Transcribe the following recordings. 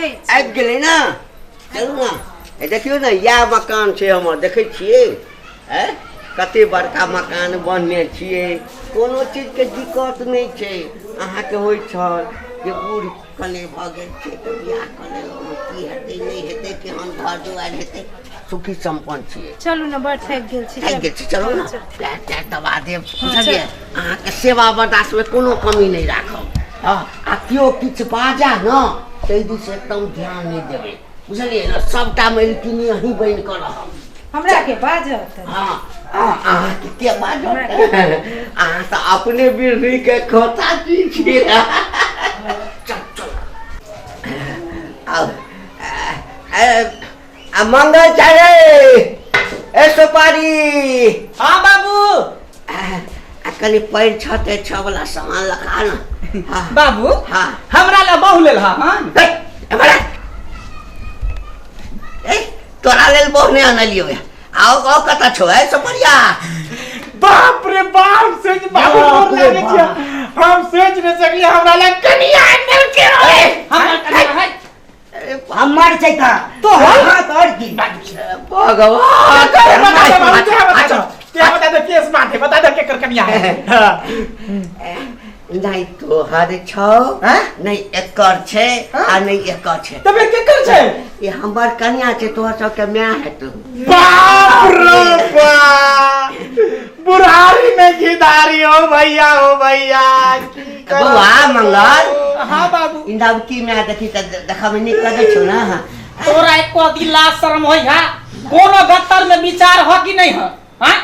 छै। आबि गेलै ने? चलू ने, देखियौ ने, इएह मकान छै हमर, देखै छियै? आँय, कते बड़का मकान बन्हने छियै, कोनो चीजके दिक्कत नहि छै। अहाँके होइ छल जे बूढ़ कने भऽ गेल छै तऽ बियाह कऽ लेलहुँ, की हेतै नहि हेतै, केहन घर दुआरि हेतै। सुखी सम्पन्न छियै। चलू ने, बड़ थाकि गेल छी। थाकि गेल छी, चलू ने, पैर तैर दबा देब, बुझलियै? अहाँके सेवा बर्दाश्तमे कोनो कमी नहि राखब। हँ, आ केओ किछु बाजा ने ताहि दिस एकदम ध्यान नहि देबै, बुझलियै ने? सबटा मालिकिनी अहीं बनि कऽ रहब। हमरा के बाजत? हँ, अहाँके के बाजत? अहाँ तऽ अपने बिरनी के खोता छी। चल चल, आउ। आ मंगल छै रे, ए सुपारी। हाँ बाबू। आ कनि पैर छते छ वाला सामान लखा न। हाँ। बाबू। हाँ। हमरा ला बहु लेल। हाँ हाँ। ए, तोरा लेल बहु नहि अनलियौ। आओ आओ, कतऽ छौ ए सुपरिया? बाप रे बाप, सोच बाबू, बाप मोर रे लागे छै। हम सोच नहि सकलियै, हमरा ला कनिया आनलकै। हमरा कनिया है। हमर छै तऽ तो हाँ, तऽ आओर की? भगवान। बता दे बाबू, क्या बता दे, क्या बता दे, केस बात है, बता दे केकर कनिया है। हाँ। नहि तोहर छौ, हैं? नहि एकर छै आ नहि एकर छै। तऽ फिर केकर छै? ई हमर कनिया छै, तोहर सबके माय हेतौ। बाप रे बाप, बुढ़ारी में घिदारी हो भैया, हो भैया, की करब? बौआ मंगल। हाँ बाबू। ई नवकी माय देखी तऽ देखऽ मे नीक लगै छौ ने? तोरा एको दिन लाज शर्म होई है? कोनो गत्तर में विचार हो कि नहीं हो? हाँ,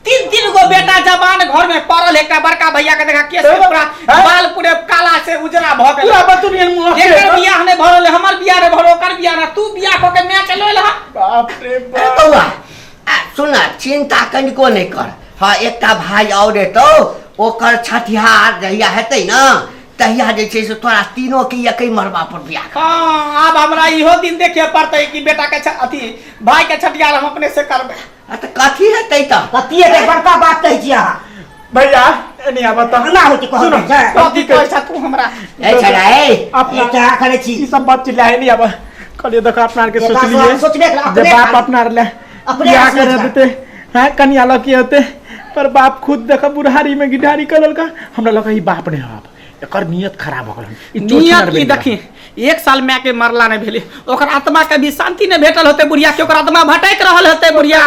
तीन तीन गो बेटा जवान घर में पड़ल, एकटा बड़का भैया के देखा, केस के पूरा बाल पूरे काला से उजरा भ गेल, पूरा बतुरियन मुँह। एकर बियाह नहीं भरल, हमर बियाह नहीं भरल, ओकर बियाह ना, तू बियाह क के माय के लऽ लहा। बाप रे अरे बाप। बौआ, आ सुन, चिंता कनिको नहि कर। हाँ, एकटा भाई और हेतौ, ओकर छठिहार जहिया हेतै ने तहिया जे छै से तोरा तीनों के एकहि मरबा पर बियाह कर। हाँ, आब हमरा इहो दिन देखे पड़तै कि बेटा के अथी भाई के छठिहार हम अपने से करबै। आ तऽ कथी हेतै तऽ? कथी हेतै? बड़का बात कहै छी अहाँ। भैया, एने आबऽ तऽ। ना होती कहल सुनो, छै। कथी कहै छ तू हमरा? ए छड़ा ए। अपना क्या करै छी? ई सब बात चिल्लाए नहीं आबऽ। कहलिए देखो, अपना आर के देखा, सोचलिए सोचबे करा, जे अपने बाप खाली। अपना आर ले अपने बियाह सोच करे ला। देते हैं, कनिया लग के होते, पर बाप खुद देखा बुढ़ारी में गिटारी कर ललका। हमरा लगा ई बाप नहीं बाप, एकर नियत खराब हो गेल, ई चोट नियत छिनार की बनि गेल। देखी, एक साल माय के मरला नहीं भेलै, ओकर आत्मा के भी शांति नहीं भेटल होते बुढ़िया के, ओकर आत्मा भटक रहल होते बुढ़िया।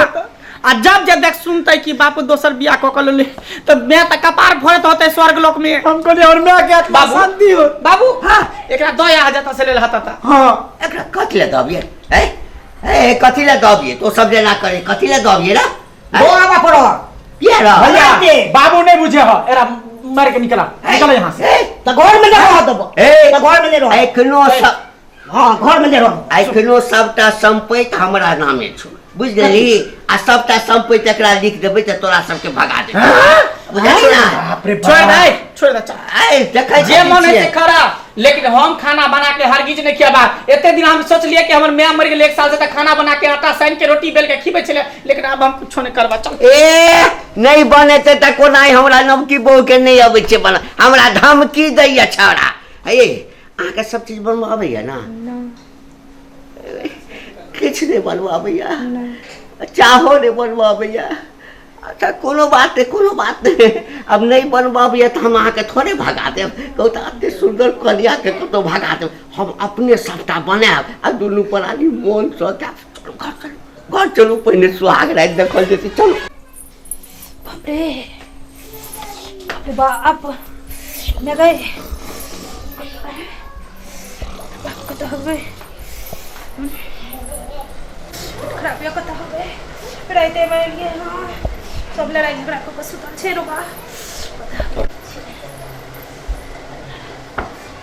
आ जब जे देख सुनते कि बाप दोसर बियाह कऽ के लेले, तऽ माय तऽ कपार फोड़ैत होते स्वर्ग लोक में। हम कहलिए और माय के आत्मा बाबू। शांति हो। बाबू हाँ, एकरा दया आ जाता से लेल हता ता। हाँ। एकरा कथी ले दबिए? ए ए, कथी ले दबिए? तो सब जेना करे, कथी ले दबिए ना? दो आबा पड़ो। किया रह? भैया, के? बाबू नहीं बुझे हो, एरा मार के निकला, निकला यहाँ से। ए, तऽ घर में नहीं रह देबो। ए। तऽ घर में नहीं रह। एखनो सब हाँ, घर में नहीं रह। एखनो सबटा संपत्ति हमरा नामे छौ, बुझ गेलही? आ सबटा संपत्ति एकरा लिख देबै तऽ तोरा सबके भगा देबै, बुझलही ना? बाप रे छोड़ बाप। दे, छोड़ दे, चल। आइ देखै जे मन है छियै। से करा, लेकिन हम खाना बना के हरगिज नहीं खियाबा। एते दिन हम सोचलिए कि हमर माय मर गेल एक साल से, तऽ खाना बना के आटा सानि के रोटी बेल के खिबै छलै, लेकिन आब हम कुछो नहीं करबा, चल। ए, नहि बनेतै तऽ कोना? हमरा नवकी बहू के नहि अबै छै बना, हमरा धमकी दैया छौड़ा। हे, अहाँके सब चीज बनबऽ अबैया ने? किछु नहि बनबऽ अबैया? चाहो नहि बनबऽ अबैया? अच्छा, कोनो बात नहि, कोनो बात नहि। अब नहि बनबऽ अबैया तऽ हम अहाँके थोड़े भगा देब? कहू तऽ, एते सुन्दर कनियाके कतहु भगा देब? हम अपने सभटा बनायब आ दुनू प्राणी मोनसँ खायब। चलू घर, चलू घर, चलू, पहिने सुहाग राति देखल जेतै, चलू। बाप रे, बाप रे बाप, मैं गए, बाप कतऽ हो गए? खराब या कतऽ हो गए? राइते में एलियै हँ, सब लड़ाई झगड़ा कऽ कऽ सुतल छै। रो बा,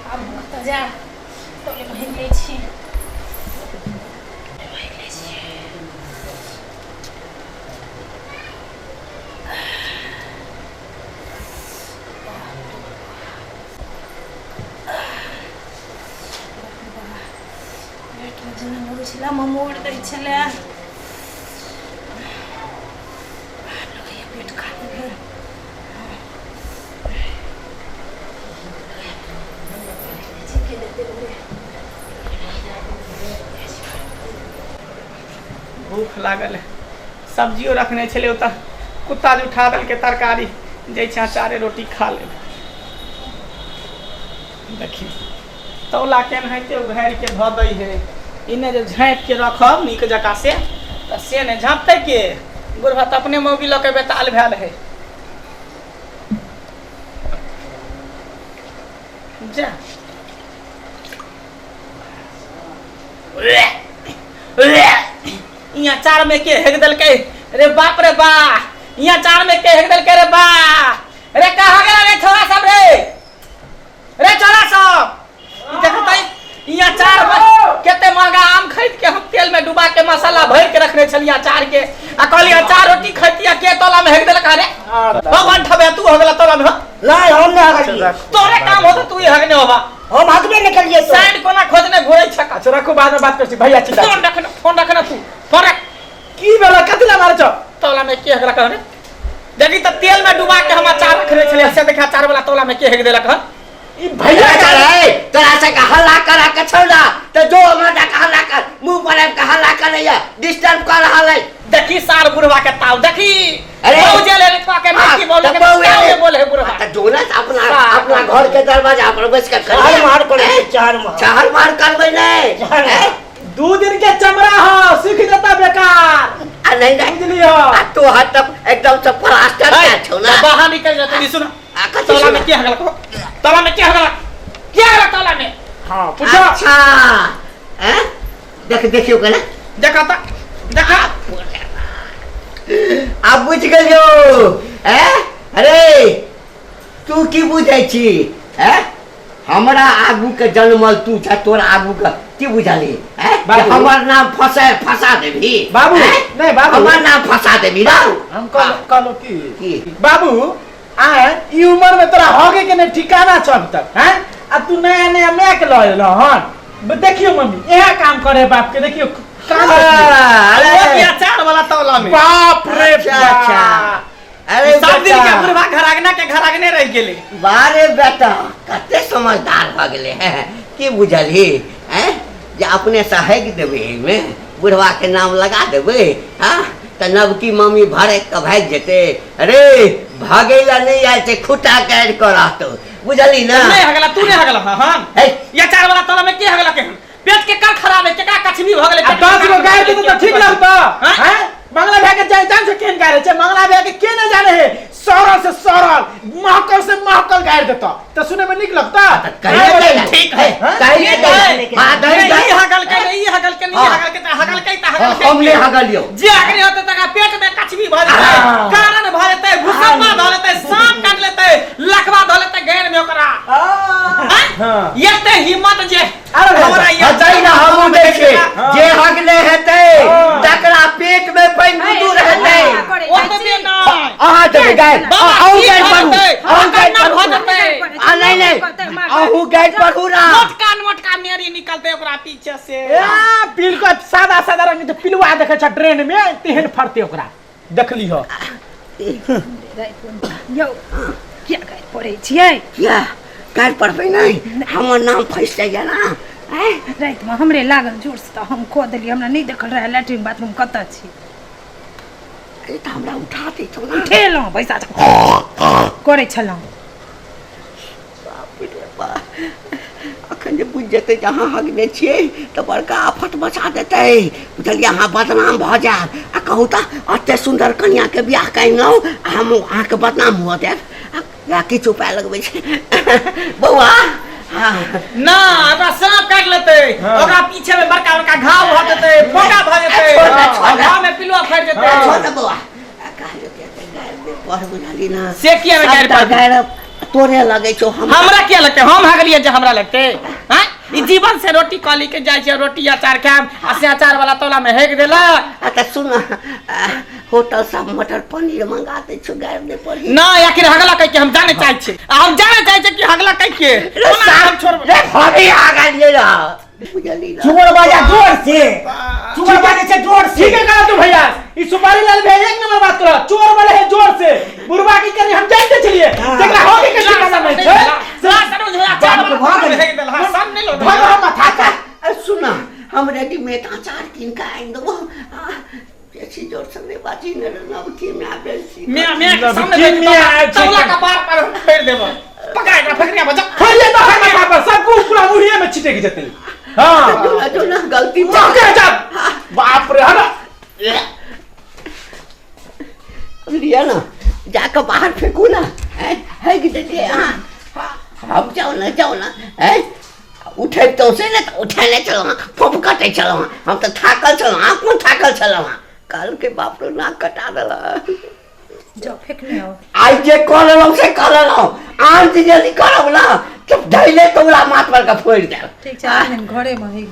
आब हम कतऽ जायब? तोले बहिन लै छी, बहिन लै छी। पेटमे जेना लगै छलै ममोड़ दै छलै, लगैया पेट खाली भेल। के देते। भूख लागल है। सब्जियो रखने छलै ओतऽ, कुत्ता जे उठा देलकै तरकारी, जाइ छै अचारे रोटी खा लेब। देखी तौला केनाहिते उघारि के धऽ दै है, इने जे झाँपि के रखब नीक जकाँ से तऽ से नहि झाँपतै के, बुढ़बा तऽ अपने मौगी लऽ के बेताल भेल है। जा ई अचार में के हेक देलकै रे बाप रे बा, ई अचार में के हेक देलकै रे बा, रे कहाँ गेला रे छोरा सब रे, रे छोरा सब, ई देखतै ई अचार में कते महंगा आम खरीद के हम तेल में डुबा के मसाला भर के रखने छलियै अचार के, आ कहली अचार रोटी खैतिया के तोला में हेक देलक रे। हो बंठबे तू हो गेला तोला में हो। नहीं हम नहीं हगलिए। तोरे काम होता तू ही हगने होबा। हम हगबे नहीं करिए तो। साइड कोना खोजने घुरै छका। अच्छा रखो, बाद में बात करছি भैया, चिंता फोन रखना, फोन रखना तू, फोन रख। की भेला कथि ला मारै छौ? तौला में के हगला कहने देखी त तेल में डुबा के हम अचार रखने छलियै, से देखा अचार वाला तौला में के हेक देलक हन। ई भैया अरे तोरा से हल्ला करा के छौ ना त जो हमरा के हल्ला कर, मुंह पर आबि के हल्ला करैया, डिस्टर्ब कर रहल है। देखी सार बुढ़वा के ताव देखी। अरे बहु जे ले के के हाँ, की बोले त के बहु ताव एले। में बोले बुढ़वा। त जो ना अपना सार अपना घर के दरवाजा पर बैस के चार मार करे, चार मार, चार मार करबै नै। चार मार। 2 दिन के चमड़ा हो सीख जता बेकार। आ नहीं नहीं बुझलियो। आ तो हाथ तब एकदम से प्लास्टर के छौ ना। बाहर निकल जाते नहीं सुन। आ कथी तौला में सुन? के हगला को? तौला में के हगला? के हगला तौला में? हां पूछो। अच्छा हैं देख देखियो केना देखा ता देखा। आ बुझ गेलियो हैं। अरे तू की बुझै छी हैं? हमरा आगू के जन्मल तू छ, तोरा आगू के की बुझली हैं? बाबू। हमर नाम फसा फसा देबी बाबू, हैं? नहीं बाबू। हमर नाम फसा देबी ना। हम कहलो की की? बाबू आए ई उम्र में तोरा होगे के नहीं ठिकाना छ अब तक हैं? आ तू नया नया मैक ल एलो हन। देखियो मम्मी इहे काम करे बाप के, देखियो काम। अरे वो की अचार वाला तौला में। बाप रे अच्छा, अच्छा। अरे सब दिन के बेटा। बुढ़वा घर आंगना के घर आंगने रह गेले। बारे बेटा कते समझदार भ गेले हैं, की बुझलही हैं? जे अपने से हेक देबै एहिमे बुढ़वा के नाम लगा देबै हाँ त नवकी मम्मी भरे के भागि जेतै। अरे भागै ला नहीं आयल छै, खुटा काटि कऽ रहतौ, बुझलही ना? नहीं हगला तू नहीं हगला हाँ हे। ये अचार वाला तौला में के हगला के पेट के कर खराब है, केकरा कछमी भ गेलै। आ 10 गो गारि देतौ त ठीक लगतौ हाँ? हैं? मंगला भैया के जान से केहन गारि छै, मंगला भैया के के नहीं जाने है, सरल से सरल महकल से महकल गारि देतौ त सुने में नीक लगता। कहिए हाँ, ठीक है। कहिए ठीक है। हाँ, दही नहीं, दही। ई हगल के नहीं, ई हगल के नहीं, हाँ। हगल के त हगल के त हगल के। हम नहीं हगलियो। जे अगने होते तका पेट में कछमी भ जेतै, हाँ। कारण भ जेतै, भूसम्मा ध लेतै, सांप काट लेतै, लखवा ध लेतै गैर में ओकरा। हाँ। एते हिम्मत जे अरे हमरा हाँ, जाई ना हमहूँ दै छियै। हाँ। जे हगले हेतै हाँ। तकरा पेट में पानि दूर हेतै। ओतबे नहि। अहाँ देबै गारि, बाबा, अहूँ की गारि भऽ पढ़ू, जेतै? अहूँ गारि कन्ना पढ़ू। भऽ जेतै। आ नहीं नहीं अहूँ गारि पढ़ू ना। मोटका मोटका मेरी निकलतै ओकरा पीछे से। ए बिल्कुल सादा सादा रंग के पिलुआ देखै छ ट्रेन में तेहन फरते ओकरा देखली हो। यौ किया गारि पढ़ै छियै? किया गारि पढ़बै नहि, हमर नाम फँसि जाइए ना। रातिमे हमरे लागल जोर से तऽ हम कऽ देलियै, हमरा नहि देखल रहै लैट्रिन बाथरूम कतऽ छै। अरे तऽ हमरा उठा दैतौ ना। उठेलहुँ पैसा करै छलहुँ। बाप रे बाप, अखन जे बुझि जेतै जे अहाँ हगने छियै तऽ बड़का आफत बचा देतै, बुझलियै? अहाँ बदनाम भऽ जायब। आ कहू तऽ एते सुन्दर कनियाके बियाह कयलहुँ आ हम अहाँके बदनाम हुअ देब? आ किछु उपाय लगबै छै बौआ। हाँ। ना ओकरा सांप काटि लेतै, ओकरा पीछे में बड़का बड़का घाव भऽ जेतै, फोका भऽ जेतै, छोड़ दे, छोड़ दे। घाव में पिलुआ फटि जेतै। छोड़ दे बौआ। आ कहलियौ कि एते गारि नहि पढ़, बुझलही ना? से किया ने गारि सबटा पढ़बै? गारि तोरे लगै छौ। हमरा किया लगतै? हम हगलियै जे हमरा लगतै? हाँ? ई जीवन से रोटी कली के जाइ छै, रोटी अचार खायब आ से अचार वाला तौला में हेक देलक। आ तऽ सुन, होटल से मटर पनीर मंगा दै छौ, गारि नहि पढ़ी। ना आखिर हगला कह के हम जाने चाहै छी, आ हम जाने चाहै छी कि हगला कह के। रे ओना हम छोड़बै। रे भाभी हगलियै रह, बुझलही ना? चुअर बाजा जोर से, चुअर बाजे छै जोर से। ठीक है कहा तू भैया, ई सुपारी लाल भैया एक नंबर बात करो, चोर वाले है जोर से। बुढ़वा की करी हम जानते चलिए, जेकरा होगे के ठिकाना नहीं छै। भगवा माथा का। अरे सुन, हम रेडीमेड अचार कीन के आनि देबो। बेसी जोर से नहि बाजी ने रे नवकी माय बेसी मैं मैं के सामने की बैठ मैं आयल छै? तौला का पार पर हम फेर देब पकड़ा एकरा फेकरिया बजा खोलिए तो है बाबा सब कुछ पूरा मुड़िए में छिटक जेतै। हां जो ना जो ना गलती चौके जा, बाप रे हट। लिया ना जाकर बाहर फेंकू ना है है कि देखिए। हाँ हम जाओ ना जाओ ना है उठे तो से ना तो उठेने छलहुँ हँ, फोप कटै छलहुँ हँ, हम तऽ थाकल छलहुँ हँ, कोन थाकल छलहुँ हँ, कल के बाप रे नाक कटा देलक। जाओ फेंकने आओ। आइ जे कऽ लेलहुँ से कऽ लेलहुँ, आन जे यदि करब ना तऽ धैले तौला माथ पर के फोड़ि देब। ठीक छै, आन घरे में है।